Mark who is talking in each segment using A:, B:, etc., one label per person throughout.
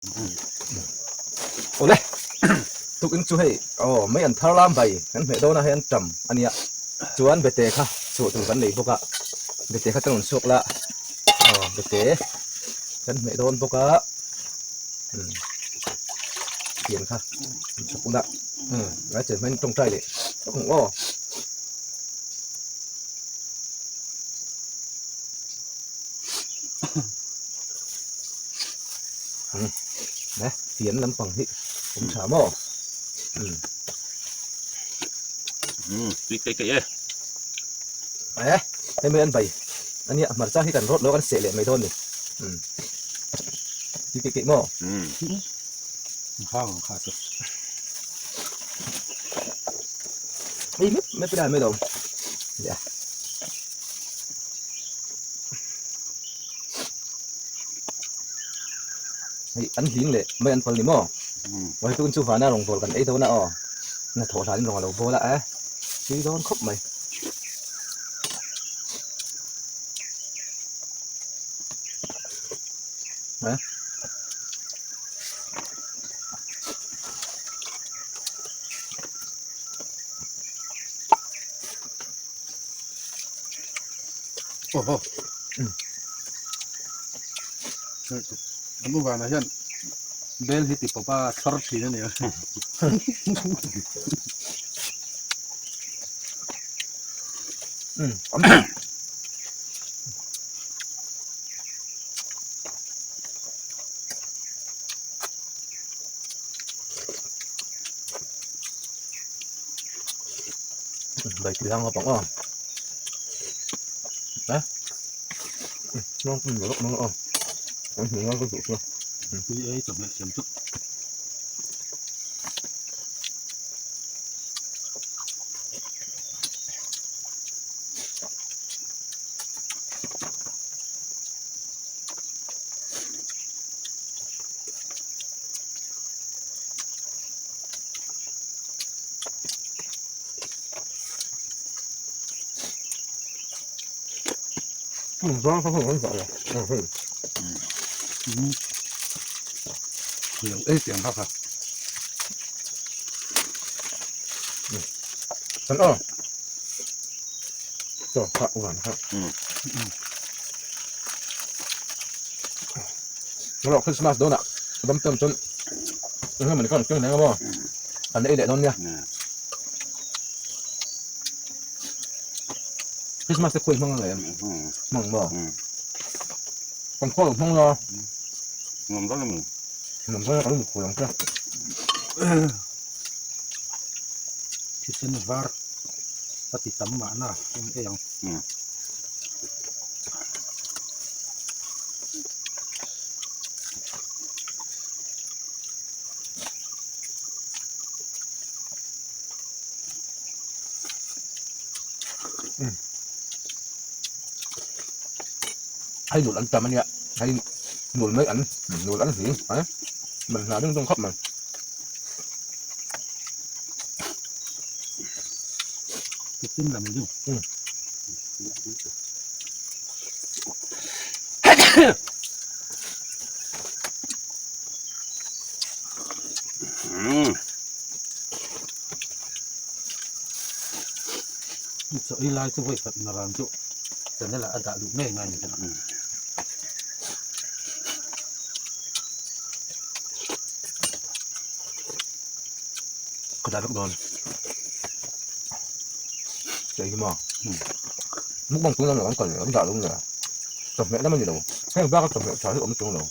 A: Awle tukin chu hei aw mai an thar lam bai kan hmeh dawn a hei an tam a nia chuan bete kha chhuah tur kan nei bawk a bete kha ka rawn chhuak la aw bete kan hmeh dawn bawk a umm pian kha an chhawp ula umm a chen hmain tawngtai leh tawk ang aw. Nè, fian lampang hi awm tha maw? Umm.
B: Umm, tui keih keih e.
A: Eh, hei mai an bai. Ania, hmarcha hi kan rawt lo kan seh leh mai dawn ni. Umm. Tui keih keih maw?
B: Umm.
C: Hang kha chu.
A: Hei mep mep ila mai lo. Leh a. Hei an hling leh mai an pal ni maw? Wai tun chu vana rawng bawl kan ei dawn a aw. Na thawh hlanin rawng a lo bawl a eh. Tui dawn khawp mai. Eh.
C: Aw aw Kan uvanah hian bel hi ti pawp a thlawr thin a ni a.
A: Bai tui hang lampang aw. Eh. Nong kun lok mang aw. An hmu ngang ka duh chu.
C: Tui ei chawhmeh siam chu. Lo ei tiang kha kha.
A: Kan aw. Chaw kha uan kha. Rawh Christmas dawnah dam tam chuan eng emaw ni khan keng hleng a maw? Kan ei leh dawn nia. Christmas te khawi hmang ang em? Hmang maw? Kan khawi lo hmang la.
B: Nuam dawn emaw?
A: Nuam dawn e kan khawi ang che.
C: Thisen var a ti tam mahna eng ei ang.
A: Hei nul an tam ania hei nul mai an nul an hling a man hna ding dawng khawp mai.
C: Tin lam ding. Chaw ei lai chu vawi khat naran chu channel ah a dah luh ngei ngai ni kha.
A: Ka dah vek dawn. Chaw ei hi maw? Mukbang tun lam an kal an dah lo nge. Chawhmeh lam a ni lo. Heng bak a chawhmeh tha hi awm chuang lo.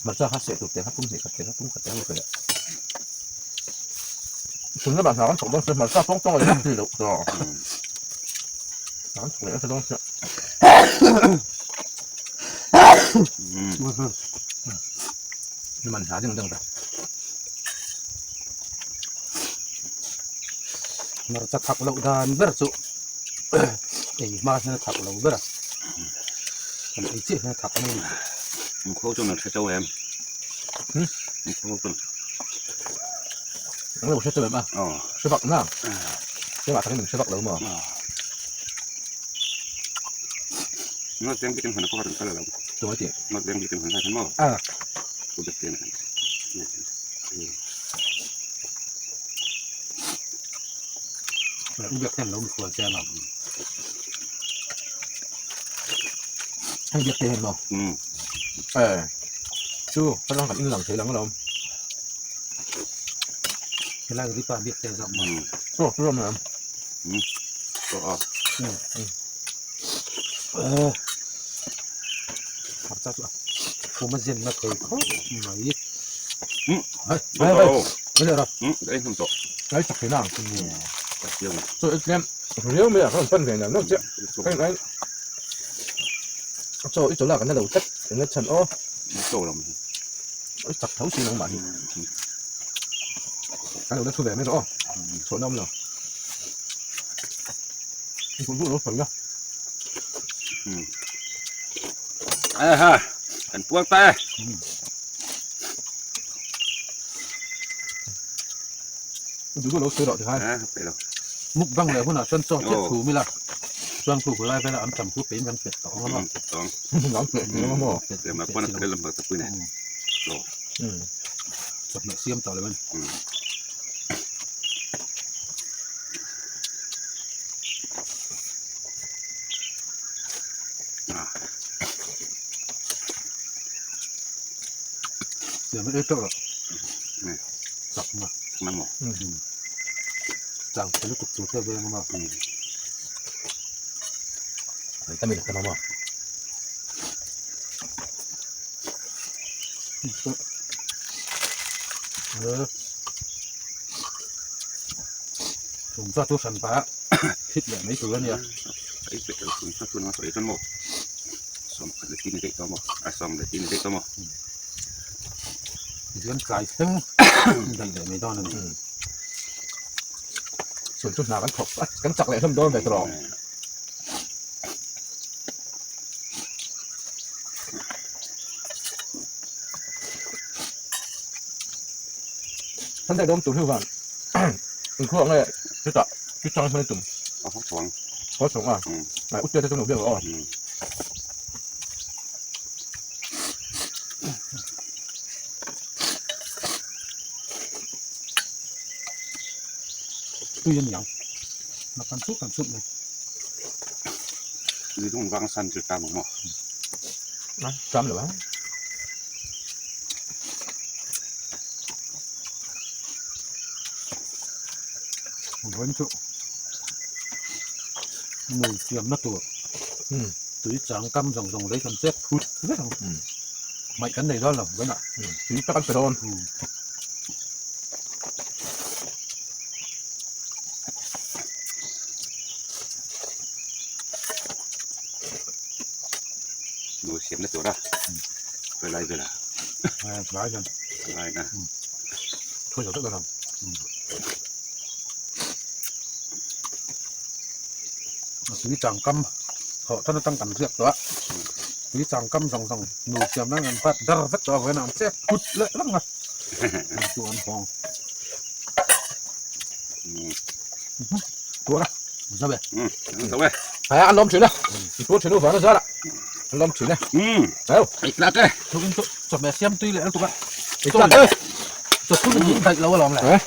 A: Hmarcha kha seh tur te kha pum hnih khat te kha pum khat te kha ka leh. Chhun lamah hna kan thawk dawn sia hmarcha pawng pawng a ni thei loh tawh. Hna kan thawk leh nasa dawn sia. Ni man hna ding ding ta.
C: Hmarcha thak loh dan ber chu ei hma hian a thak lo ber a kan ei chiah hian a thak mai a ni.
B: An khaw chuan an hre chauh em? An khaw chuan.
A: An lo hre chauh em a? Hre vak na. Keimah takin min hre vak lo maw?
B: North Veng bikin hmun a pawh rawn kal a lo.
A: Tunga ti.
B: North Veng bikin hmun lai khan maw?
A: A.
B: Pu Biak te nen.
C: U Biak ten lo mikhual che a.
A: Hei Biak te hian maw?
B: Um.
A: Eh. Chu, ka lang kan inlang thei lang alawm.
C: Helai ripa Biak te zawk maw?
A: Aw, chu ram lam.
B: Um. Aw aw.
C: Um. Eh. Hmarcha chu a pum a zen na thei khawp mai.
B: Um.
C: Hai.
A: Hai hai.
C: Hai ra.
B: Um, ka ei hnum tawh.
A: Ai chak thei na.
B: Ka siam.
A: Chu i tlem riau mai a, ka rawn pan ve nal nal che. Ka in ai. Chaw i chaw lak an la lo tlat eng nge chhan aw.
B: Chaw lam.
A: I chak tho si nangmah hi. Kan lo la thu ve mai rawh aw. Chhuahna awm lo.
B: Aha, kan puak ta e.
A: Duh lo sawi rawh tikhan.
B: Ah, pe lo.
C: Mukbang leh hunah chuan chaw chiah thu mila chuan khu khulai vela an tam thu pein kan pet tawh ang a maw.
B: Tawng.
A: An pet tawh ang a maw.
B: Lema pawn a tel lam ta pui nei. Chaw.
C: Chawhmeh siam tawh lo a ni. Siam ei teuh loh. Chak na.
B: Na maw.
C: Chang chhe lutuk tur te veng a maw.
A: Ai tamil ta maw.
C: Tum chu a chu hran pah a thit leh mai tur a nia.
B: Ei pek lo tum chu a chu nang sawi chuan maw 10 leh tin daih tawh maw a 10 leh tin daih tawh maw.
C: Tichuan tlai thleng daih leh mai dawn a ni.
A: Chhun chu hna kan thawk a kan chak leh hlawm dawn ve tawh. Thân thei dawm tur hi van inkhua nge chutah chu chang hman tum
B: a haw chhuang
A: haw chhuang a ai utte te chu no biak aw
C: tui an yang na kan chut kan chut mai
B: ni dung vang san chu tam maw
A: a tam lo a
C: Vawiin chu mui siamna tur tui chang kam zawng zawng lei kan chek phut vek ang. Hmaih kan nei dawn lo vawiinah.
A: Tui tak an pe dawn.
B: Mui siamna tura helai velah
C: Lai hian
B: lai na
A: thui lo tak ang.
C: Tui chang kam thawh tan atang kan ziak tawh a tui chang kam zawng zawng nu siam nan an vat dar vek tawh a vawiin ah an chek phut leh reng a chu an hawng
A: Tuar a.
C: Zo e.
B: Zo e.
A: Hai an lawm thin a. I pur thin u vana zara. An lawm thin a.
B: Au. Ei tlak e.
C: Thuk in chu chawhmeh siam tui leh lutuk a.
A: Ei tlak e.
C: Chawchhun in daih lo alawm le.
A: Eh.